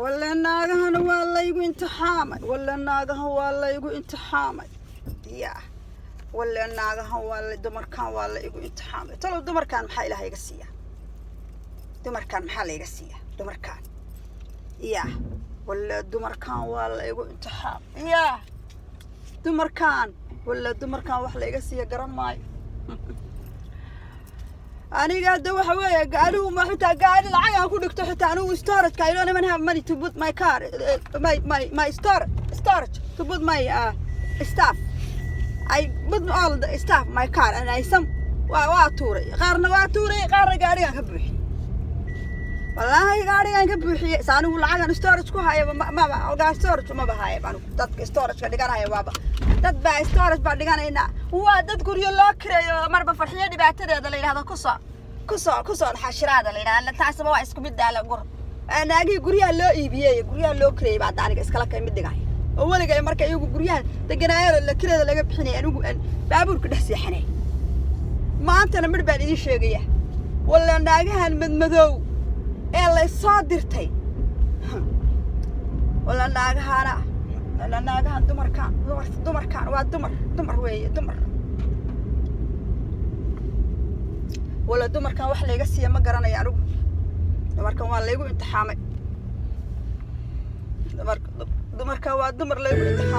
Walle naagahana waa laygu imtixaamay, walle naagahan waa laygu imtixaamay. Ya, walle naagahan waa la, dumarkan waa la igu imtixaamay. Talow dumarkan maxaa Ilaah iga siiya? Dumarkan maxaa layga siiya? Dumarkan, ya, walle dumarkan waa la igu imtixaamay. Ya, dumarkan, walle dumarkan wax layga siiya garan maayo aniga. Hadda waxa weeye, gaarigu ma xitaa gaari lacag aan ku dhigto xitaa anigu storage. I don't even have money to put my car, my storage to put my stuff. I put all the stuff my car and I some waa tuuray, qaarna waa tuuray, qaarna gaarigaan ka buuxiyey. Wallaahi gaarigaan ka buuxiyey. Sa anigu lacagan storage ku haya maba ogaa, storage maba haya anigu. Dadka storageka dhiganaya waaba dad baa storage baa dhiganaynaa. Waa dad guryo loo kireeyo, marba Farxiyo dhibaatadeeda la yidhahdo, kusoo xashiraada la yidhahda. Taasba waa isku mid daala gur. Naagihii guryaha loo iibiyey, guryaha loo kireeyey baa hadda aniga iskala kay mid dhigaya oo weligay marka iyagu guryaha deganaayada la kireeda laga bixinaya, anigu aan baabuurka dhex seexanay. Maantana midh baan idiin sheegaya. Walla naagahan madmadow ee la soo dirtay, walla naagahana, walla naagahan, dumarkaan, dumar, dumarkaan waa dumar, dumar weeye, dumar. Walla dumarkan wax layga siiya ma garanayo anigu. Dumarkan waa laygu imtixaamay. Dumar, dumarkan waa dumar laygu imtixaamay.